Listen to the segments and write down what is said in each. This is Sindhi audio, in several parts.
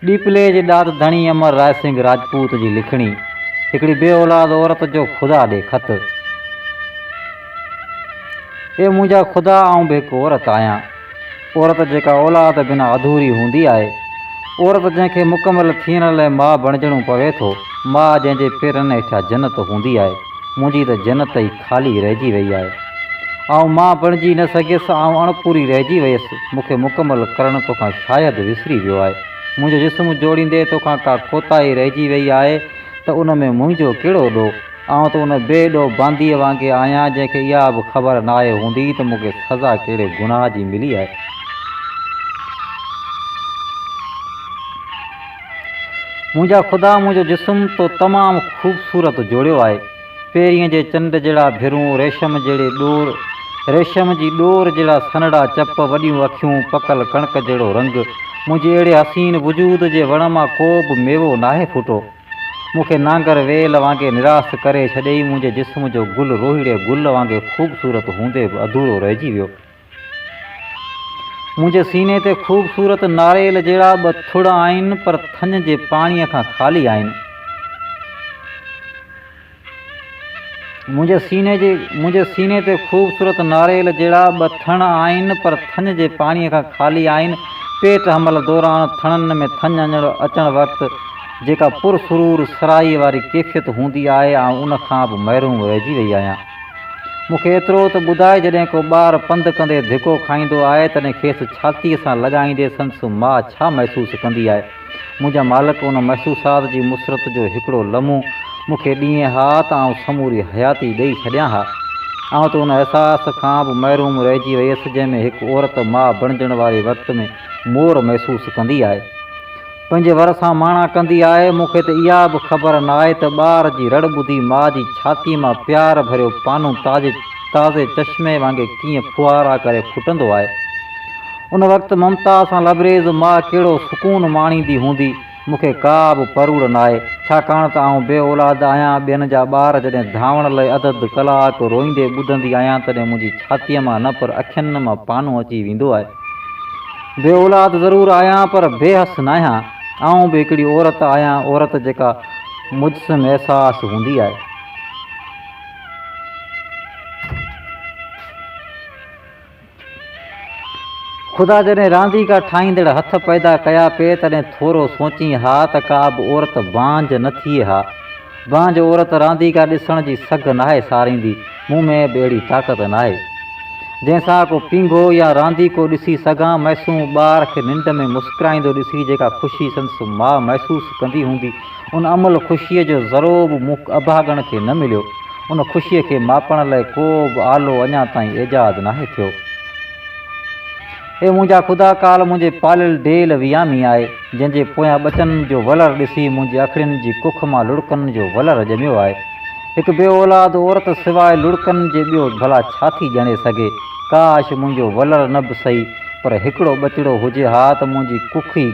ڏيپلي جي ڏات ڌڻي امر راء سنگهه راجپوت جي لکڻي، هڪڙي بي اولاد عورت جو خدا ڏي خط. اي منهنجا خدا آئون به هڪ عورت آهيان. عورت جيڪا اولاد بنا اڌوري هوندي آهي. عورت جنهن کي مڪمل ٿيڻ لئه ماء بڻجڻو پوي ٿو. ماء جنهن جي پيرن هيٺيان جنت هوندي آهي. منهنجي ته جنت ئي خالي رهجي وئي آهي. آئون ماء بڻجي نه سگهيس، آئون اڻپوري رهجي ويس، مون کي مڪمل ڪرڻ توکان شايد وسري ويو آهي. منهنجو جسم جوڙيندي توکان ڪا ڪوتاهي رهجي وئي آهي ته ان ۾ منهنجو ڪهڙو ڏوهه؟ آئون ته ان بي ڏوهه بانديء وانگي آهيان جنهن کي اها به خبر ناهي هوندي ته مون کي سزا ڪهڙي گناهه جي ملي آهي. منهنجا خدا منهنجو جسم تو تمام خوبصورت جوڙيو آهي. پيريء جي چنڊ جهڙا ڀرون، ريشم جهڙي ڏور، ريشم جي ڏور جهڙا سنهڙا چپ، وڏيون اکيون، پڪل ڪڻڪ جهڙو رنگ. منهنجي اهڙي حسين وجود جي وڻ مان ڪو به ميوو ناهي ڦٽو. مون کي نانگر ويل وانگي نراس ڪري ڇڏيئي. منهنجي جسم جو گل روهيڙي گل وانگي خوبصورت هوندي به اڌورو رهجي ويو. منهنجي سيني تي خوبصورت ناريل جهڙا ٻه ٿڙ آهن، پر ٿڃ جي پاڻيء کان خالي آهن. منهنجي سيني جي منهنجي سيني تي خوبصورت ناريل جهڙا ٻه ٿڻ آهن، پر ٿڃ جي پاڻيء کان خالي آهن. پيٽ حمل دوران ٿڻن ۾ ٿڃ اچڻ وقت جيڪا پرسرور سرهائيء واري ڪيفيت هوندي آهي، آئون ان کان به محروم رهجي وئي آهيان. مون کي ايترو ته ٻڌاء جڏهن ڪو ٻار پنڌ ڪندي ڌڪو کائيندو آهي تڏهن کيس ڇاتيء سان لڳائيندي سندس ماء ڇا محسوس ڪندي آهي؟ منهنجا مالڪ ان محسوسات جي مسرت جو هڪڙو لمحو مون کي ڏئين ها ته آئون سموري حياتي ڏئي ڇڏيان ها. آئون ته ان احساس کان به محروم رهجي ويس جنهن ۾ هڪ عورت ماء بڻجڻ واري وقت ۾ مور محسوس ڪندي آهي. پنهنجي ور سان ماڻا ڪندي آهي، مون کي ته اها به خبر ناهي ته ٻار جي رڙ ٻڌي ماء جي ڇاتيء مان پيار ڀريو پانو تازي تازي چشمي وانگي ڪيئن ڦوهارا ڪري ڦٽندو آهي. ان وقت ممتا سان لبريز ماء ڪهڙو سڪون ماڻيندي هوندي، مون کي ڪا به پروڙ ناهي، ڇاڪاڻ ته آئون بي اولاد آهيان، ٻين جا ٻار جڏهن ڌانوڻ لئه اڌ اڌ ڪلاڪ روئيندي ٻڌندي آهيان تڏهن منهنجي ڇاتيء مان نه پر اکين مان پانو اچي ويندو آهي. بي اولاد ضرور آهيان پر بي حس ناهيان. آئون به هڪڙي عورت آهيان، عورت جيڪا مجسم احساس هوندي آهي. خدا جڏهن رانديڪا ٺاهيندڙ هٿ پيدا ڪيا پئي تڏهن ٿورو سوچين ها ته ڪا به عورت بانجهه نه ٿئي ها. بانجهه عورت رانديڪا ڏسڻ جي سگهه ناهي ساريندي. مون ۾ به اهڙي طاقت ناهي. جنهن سان ڪو پينگهو يا رانديڪو ڏسي سگهان. معصوم ٻار کي ننڊ ۾ مسڪرائيندو ڏسي جيڪا خوشي سندس ماء محسوس ڪندي هوندي، ان املهه خوشيء جو ذرو به مون اڀاڳڻ کي نه مليو. ان خوشيء کي ماپڻ لئه ڪو به آلو اڃا تائين ايجاد ناهي ٿيو. اي منهنجا خدا! ڪالهه منهنجي پاليل ڊيل ويامي آهي، جنهن جي پويان ٻچن جو ولر ڏسي منهنجي اکڙين جي ڪک مان لڙڪن جو ولر ڄميو آهي. هڪ بي اولاد عورت سواء لڙڪن جي ٻيو ڀلا ڇا ٿي ڄڻي سگهي؟ ڪاش منهنجو ولر نه به سهي پر هڪڙو ٻچڙو هجي ها ته منهنجي ڪک ئي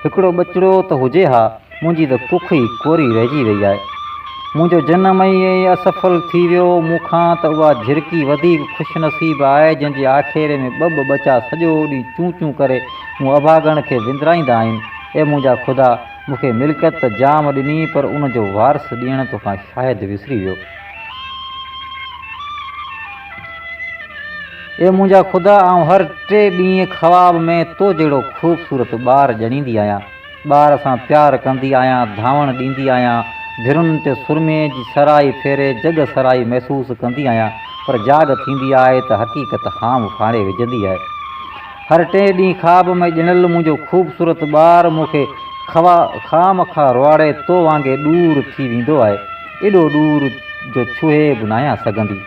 هڪڙو ٻچڙو ته هجي ها، منهنجي ته ڪک ئي ڪوري رهجي وئي آهي. منهنجو جنم ئي ائين اسڦل ٿي ويو. مون کان ته اها جهرڪي وڌيڪ خوش نصيب آهي، جنهن جي آکيري ۾ ٻه ٻه ٻچا سڄو ڏينهن چون چون ڪري مون اڀاڳڻ کي وندرائيندا آهن. اي منهنجا خدا! مون کي ملڪيت ته جام ڏني، پر ان جو وارث ڏيڻ توکان شايد وسري ويو. اي منهنجا خدا! آئون هر ٽئين ڏينهن خواب ۾ تو جهڙو خوبصورت ٻار ڄڻيندي آهيان. ٻار سان پيار ڪندي آهيان، ڌانوڻ ڏيندي آهيان، ڀرن تي سرمي جي سرائي ڦيري جڳ سرائي محسوس ڪندي آهيان، پر جاڳ ٿيندي آهي ته حقيقت هام ڦاڙي وجهندي آهي. هر ٽئين ڏينهن خواب ۾ ڄڻيل منهنجو خوبصورت ٻار مون کي خوامخواه روئاڙي تو وانگي ڏور ٿي ويندو آهي. ايڏو ڏور جو ڇهي به ناهيان سگهندي.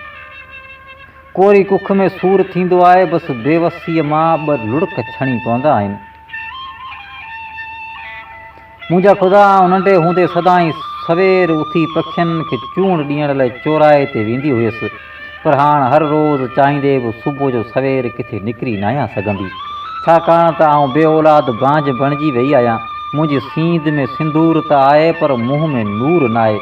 ڪوري ڪک ۾ سور ٿيندو آهي، بس بيوسيء مان ٻه لڙڪ ڇڻي پوندا آهن. منهنجا خدا، آئون ننڍي هوندي سدائين سوير اٿي پکين کي چوڻ ڏيڻ لاء چوراهي تي ويندي هيس، پر هاڻ هر روز چاهيندي به صبح جو سوير ڪٿي نڪري ناهيان سگهندي. ڇاڪاڻ ته آئون بي اولاد بانجهه بڻجي ويئي آهيان. منهنجي سينڌ ۾ سندور ته آهي پر منهن ۾ نور ناهي.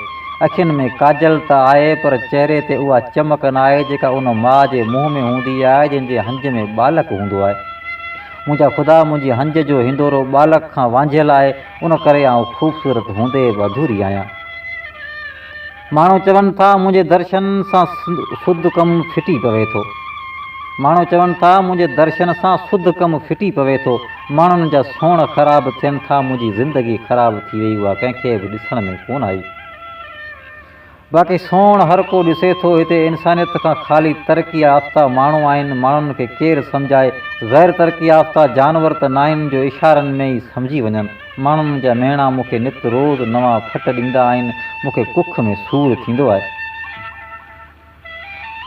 اکين ۾ ڪاجل ته آهي پر چهري تي اها چمڪ ناهي جيڪا ان ماء جي منهن ۾ هوندي آهي جنهن جي هنج ۾ ٻالڪ هوندو آهي. منهنجا خدا منهنجي هنج جو هندورو ٻالڪ کان وانجهيل آهي، ان ڪري آئون خوبصورت هوندي به اڌوري آهيان. ماڻهو چون ٿا منهنجي درشن سان سڌ ڪم ڦٽي پوي ٿو. ماڻهو چون ٿا منهنجي درشن سان سڌ ڪم ڦٽي پوي ٿو. ماڻهن جا سوڻ خراب ٿين ٿا، منهنجي زندگي خراب ٿي وئي اها ڪنهن کي به ڏسڻ ۾ ڪونه آئي. باقي سوڻ هر ڪو ڏسي ٿو، هتي انسانيت کان خالي ترقي يافته ماڻهو آهن، ماڻهن کي ڪير سمجهائي، غير ترقي يافته جانور ته ناهن جو اشارن ۾ ئي سمجهي وڃن. ماڻهن جا مهڻا مون کي نت روز نوان ڦٽ ڏيندا آهن، مون کي ڪک ۾ سور ٿيندو آهي.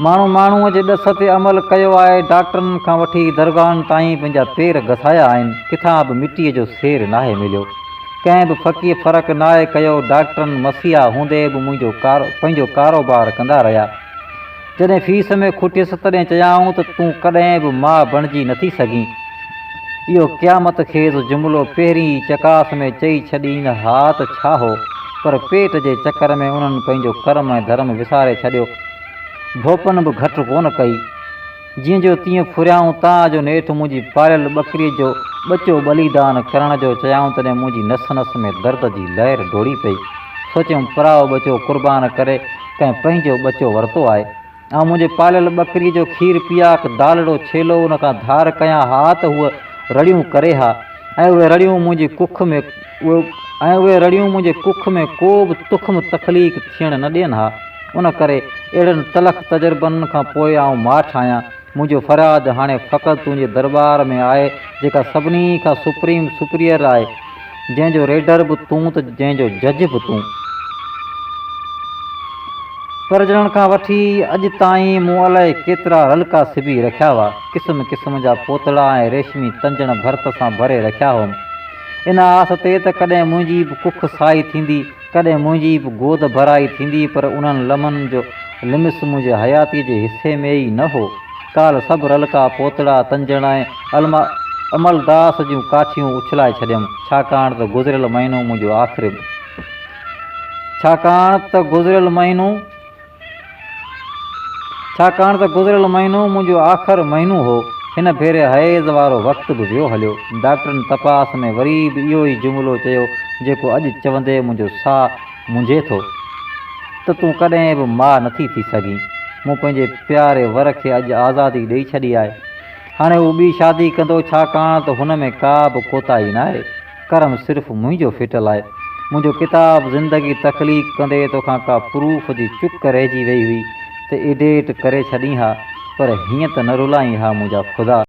ماڻهو ماڻهوء جي ڏس تي عمل ڪيو آهي، ڊاڪٽرن کان وٺي درگاهن تائين پنهنجا پير گسايا آهن، ڪٿان به مٽيء جو سير ناهي مليو. ڪنهن به فقيهه فرق ناهي ڪيو، ڊاڪٽرن مسيحا هوندي به منهنجو پنهنجو ڪاروبار ڪندا رهيا. جڏهن فيس ۾ کٽيس تڏهن چيائون ته تون ڪڏهن به ماء بڻجي نٿي سگهين. اهو قيامت خيز جملو پهرين ئي چڪاس ۾ چئي ڇڏين ها ته ڇا هو، پر پيٽ جي چڪر ۾ انهن پنهنجو ڪرم ۽ ڌرم وساري ڇڏيو. ڀوپن به گهٽ ڪونه ڪئي. جيئن جو تيئن ڦريائون تان جو نيٺ منهنجي پاليل ٻڪريء جو ٻچو ٻليدان ڪرڻ جو چيائون تڏهن منهنجي نس نس ۾ درد جي لهر ڊوڙي پئي. سوچيم پرائو ٻچو قربان ڪري ڪنهن پنهنجو ٻچو ورتو آهي. آئون منهنجي پاليل ٻڪريء جو کير پياڪ دالڙو ڇيلو ان کان ڌار ڪيان ها ته هوء رڙيون ڪري ها ۽ اهي رڙيون منهنجي ڪک ۾ ۽ اهي رڙيون منهنجي ڪک ۾ ڪو به تخم تخليق ٿيڻ نه ڏين ها. ان ڪري اهڙن تلخ تجربن کان پوء آئون ماٺ آهيان. منهنجو فرياد هاڻي فقط تنهنجي درٻار ۾ آهي جيڪا سڀني کان سپريم سپريئر آهي. جنهن جو ريڊر به تون ته جنهن جو جج به تون. پرجڻ کان وٺي اڄ تائين مون الائي ڪيترا رلڪا سبي رکيا هئا. قسم قسم جا پوتڙا ۽ ريشمي تنجڻ ڀرت سان ڀري رکيا هئم. ان آس تي ته ڪڏهن منهنجي به ڪک سائي ٿيندي، ڪڏهن منهنجي به گود ڀرائي ٿيندي پر انهن لمحن جو لمس منهنجي حياتيء جي حصي ۾ ئي نه هو. ڪالهه سڀ رلڪا، پوتڙا، تنجڻ ۽ املداس جون ڪاٺيون اڇلائي ڇڏيم، ڇاڪاڻ ته گذريل مهينو منهنجو آخري ڇاڪاڻ ته گذريل مهينو ڇاڪاڻ ته گذريل مهينو منهنجو آخر مهينو هو. هن ڀيري حيض وارو وقت به ويو هليو. ڊاڪٽرن تپاس ۾ وري به اهو ئي جملو چيو جيڪو اڄ چوندي منهنجو ساهه منجهي ٿو ته تون ڪڏهن به ماء نٿي ٿي سگهين. مون پنهنجي پياري ور کي اڄ آزادي ڏئي ڇڏي آهي. هاڻي هو ٻي شادي ڪندو ڇاڪاڻ ته هن ۾ ڪا به ڪوتاهي ناهي. ڪرم صرف منهنجو ڦٽل آهي. منهنجو ڪتاب زندگي تخليق ڪندي توکان ڪا پروف جي چڪ رهجي وئي هئي ته ايڊيٽ ڪري ڇڏين ها پر هيئن ته نه رلائين ها منهنجا خدا.